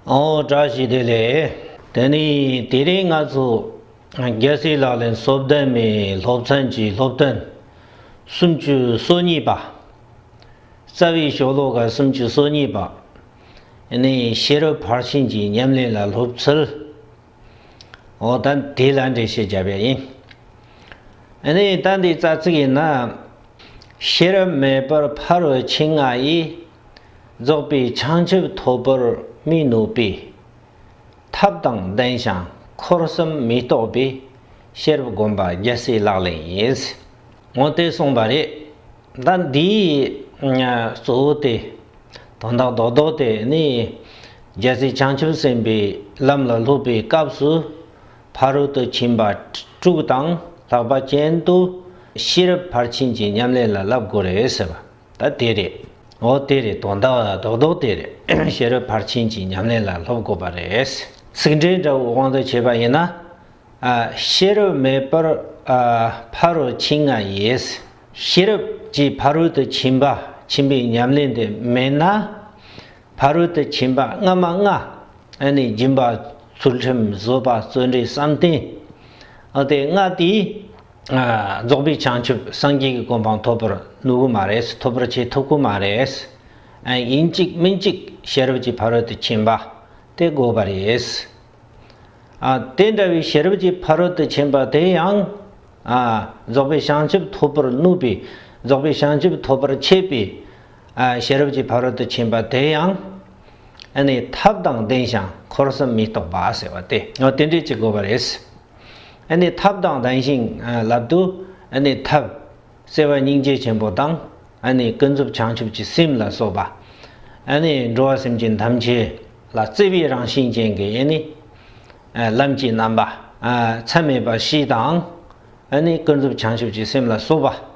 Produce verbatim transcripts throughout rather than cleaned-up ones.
ཨོ་བཀྲ་ཤིས་བདེ་ལེགས། དེ་ནས་དེ་རིང་ང་ཚོ་རྒྱལ་སྲས་ལག་ལེན་སོ་བདུན་མའི་སློབ་ཚན་གྱི་སློབ་ཐུན་སུམ་ཅུ་སོ་གཉིས་པ། རྩ་བའི་ཤོ་ལོ་ཀ་སུམ་ཅུ་སོ་གཉིས་པ། ནས་ཤེས་རབ་ཕར་ཕྱིན་གྱི་ཉམས་ལེན་ལ་སློབ་ཚུལ། འོ་ད་དེ་ལ་འགྲེལ་བཤད་བརྒྱབ་པ་ཡིན། ཨ་ནི་ད་འདི་རྩ་ཚིག་ཡིན་ན། ཤེས་རབ་མེད་པར་ཕ་རོལ་ཕྱིན་ལྔ་ཡིས། རྫོགས་པའི་བྱང་ཆུབ་ཐོབ་པར་མི་ནུས་པས། ཐབས་དང་ལྡན་ཞིང་འཁོར་གསུམ་མི་རྟོགས་པའི། ཤེས་རབ་སྒོམ་པ་རྒྱལ་སྲས་ལག་ལེན་ཡིན། འོ་དེ་གསུངས་པ་རེད། ད་འདིའི་གཙོ་བོ་དེ། དོན་དག་རྡོག་རྡོག་དེ་ནི། རྒྱལ་སྲས་བྱང་ཆུབ་སེམས་དཔའི་ལམ་ལ་སློབ་པའི་སྐབས་སུ། ཕ་རོལ་ཏུ་ཕྱིན་པ་དྲུག་དང་ལྷག་པ་ཅན་དུ། ཤེས་རབ་ཕར་ཕྱིན་གྱི་ཉམས་ལེན་ལ་བསླབ་དགོས་རེད་ཟེར་བ། ད་དེ་རེད། འོ་དེ་རེད། དོན་དག་རྡོག་རྡོག་དེ་རེད། ཤེས་རབ་ཕར་ཕྱིན་གྱི་ཉམས་ལེན་ལ་སློབ་དགོས་པ་རེད། ཚིག་འགྲེལ་འདྲ་བོའི་དབང་དུ་བྱས་པ་ཡིན་ན། ཨ། ཤེས་རབ་མེད་པར། ཨ། ཕ་རོལ་ཕྱིན་ལྔ་ཡིས། ཤེས་རབ་ཀྱིས་ཕ་རོལ་ཏུ་ཕྱིན་པ། ཕྱིན་པའི་ཉམས་ལེན་དེ་མེད་ན། ཕ་རོལ་ཏུ་ཕྱིན་པ་སྔ་མ་ལྔ། ཨ་ནི་སྦྱིན་པ། ཚུལ་ཁྲིམས། བཟོད་པ། བརྩོན་འགྲུས། བསམ་གཏན། ཨ། དེ་ལྔ་དེས། ཨ། རྫོགས་པའི་བྱང་ཆུབ་སངས་རྒྱས་ཀྱི་གོ་འཕང་ཐོབ་པར་ནུས་ཀྱི་མ་རེད། ཐོབ་པར་བྱེད་ཐུབ་ཀྱི་མ་རེད། ཨ། ཡིན་གཅིག་མིན་གཅིག་ཤེས་རབ་ཀྱིས་ཕ་རོལ་ཏུ་ཕྱིན་པ་དེ་དགོས་པ་རེད། ཨ། དེ་འདྲ་བའི་ཤེས་རབ་ཀྱིས་ཕ་རོལ་ཏུ་ཕྱིན་པ་དེ་ཡང་། ཨ། རྫོགས་པའི་བྱང་ཆུབ་ཐོབ་པར་ནུས་པའི། རྫོགས་པའི་བྱང་ཆུབ་ཐོབ་པར་བྱེད་པའི། ཨ། ཤེས་རབ་ཀྱིས་ཕ་རོལ་ཏུ་ཕྱིན་པ་དེ་ཡང་། ཨ་ནི་ཐབས་དང་ལྡན་ཞིང་འཁོར་གསུམ་མི་རྟོགས་པ་ཟེར་བ་དེ། འོ་དེ་འདྲ་ཅིག་དགོས་པ་རེད། ཨ་ནི་ཐབས་དང་ལྡན་ཞིང་། ཨ། ལབ་དུས། ཨ་ནི་ཐབས། བརྩེ་བ་སྙིང་རྗེ་ཆེན་པོ་དང་། ཨ་ནི་ཀུན་རྫོབ་བྱང་ཆུབ་ཀྱི་སེམས་ལ་སོགས་པ། ཨ་ནི་འགྲོ་བ་སེམས་ཅན་ཐམས་ཅད་ལ་བརྩེ་བའི་རང་བཞིན་ཅན་གྱི། ཨ་ནི་ལམ་གྱི་རྣམ་པ། ཨ། མཚམས་མེད་པ་བཞི་དང་། ཨ་ནི་ཀུན་རྫོབ་བྱང་ཆུབ་ཀྱི་སེམས་ལ་སོགས་པ།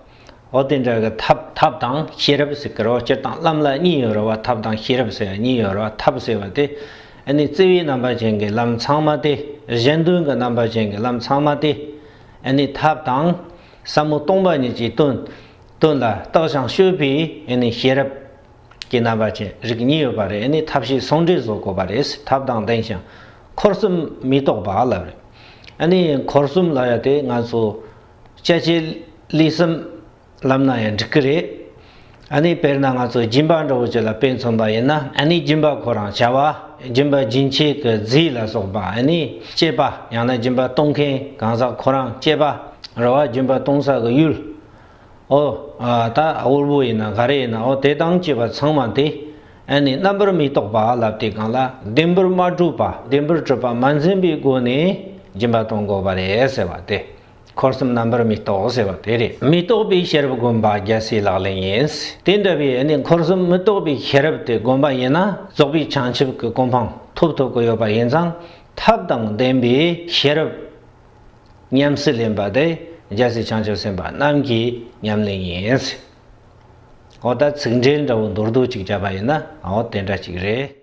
འོ་དེ་འདྲ་གི་ཐབས། ཐབས་དང་ཤེས་རབ་ཟེར་གི་རེད། སྤྱིར་བཏང་ལམ་ལ་གཉིས་ཡོད་རེད་བ། ཐབས་དང་ཤེས་རབ་ཟེར་གཉིས་ཡོད་རེད་བ། ཐབས་ཟེར་བ་དེ། ཨ་ནི་བརྩེ་བའི་རྣམ་པ་ཅན་གྱི་ལམ་ཚང་མ་དེ། གཞན་དོན་གྱི་རྣམ་པ་ཅན་གྱི་ལམ་ཚང་མ་དེ། ཨ་ནི་ཐབས་དང་། ཟབ་མོ་སྟོང་པ་ཉིད་ཀྱི་དོན། དོན་ལ་བརྟགས་ཤིང་དཔྱོད་པའི། ཨ་ནི་ཤེས་རབ་ཀྱི་རྣམ་པ་ཅན་རིགས་གཉིས་ཡོད་པ་རེད། ཨ་ནི་ཐབས་ཤེས་ཟུང་འབྲེལ་བཟོ་དགོས་པ་རེད། ཐབས་དང་ལྡན་ཞིང་འཁོར་གསུམ་མི་རྟོགས་པ་ལབ་རེད། ཨ་ནི་འཁོར་གསུམ་ལབ་ཡ་དེ་ང་ཚོ་སྐྱེ་མཆེད་ལུས་གསུམ་ལབ་ན་ཡང་འགྲིག་གི་རེད། ཨ་ནི་དཔེར་ན་ང་ཚོ་སྦྱིན་པ་འདྲ་བོ་ཅིག་ལ་དཔེ་མཚོན་པ་ཡིན་ན། ཨ་ནི་སྦྱིན་པ་ཁོ་རང་བྱ་བ། སྦྱིན་པ་སྦྱིན་བྱེད་ཀྱི་རྫས་ལ་སོགས་པ། ཨ་ནི་སྤྱད་པ། ཡང་ན་སྦྱིན་པ་གཏོང་མཁན་གང་ཟག་ཁོ་རང་སྤྱད་པ་རེད་བ། སྦྱིན་པ་གཏོང་ས་གི་ཡུལ། ཨོ། ཨ། ད་དབུལ་པོ་ཡིན་ན་ག་རེ་ཡིན་ན། ཨོ་དེ་དང་བཅས་པ་ཚང་མ་དེ། ཨ་ནི་རྣམ་པར་མི་རྟོག་པ་ལབ་དུས་སྒང་ལ། བདེན་པར་མ་གྲུབ་པ། བདེན་པར་གྲུབ་པ་མ་འཛིན་པའི་སྒོ་ནས་སྦྱིན་པ་གཏོང་དགོས་པ་རེད་ཟེར་བ་དེ། འཁོར་གསུམ་རྣམ་པར་མི་རྟོག་ཟེར་བ་དེ་རེད། མི་རྟོག་པའི་ཤེས་རབ་སྒོམ་པ་རྒྱལ་སྲས་ལག་ལེན་ཡིན། དེ་འདྲ་བའི་ཨ་ནི་འཁོར་གསུམ་མི་རྟོག་པའི་ཤེས་རབ་དེ་སྒོམ་པ་ཡིན་ན། རྫོགས་པའི་བྱང་ཆུབ་ཀྱི་གོ་འཕང་ཐོབ་ཐུབ་ཀྱི་ཡོད་པ་ཡིན་ཙང་། ཐབས་དང་ལྡན་པའི་ཤེས་རབ་ཉམས་སུ་ལེན་པ་དེ་རྒྱལ་སྲས་བྱང་ཆུབ་སེམས་དཔའ་རྣམས་ཀྱི་ཉམས་ལེན་ཡིན། འོ་ད་ཚིག་འགྲེལ་འདྲ་བོ་མདོར་བསྡུས་ཅིག་བརྒྱབ་པ་ཡིན་ན། འོ་དེ་འདྲ་ཅིག་རེད།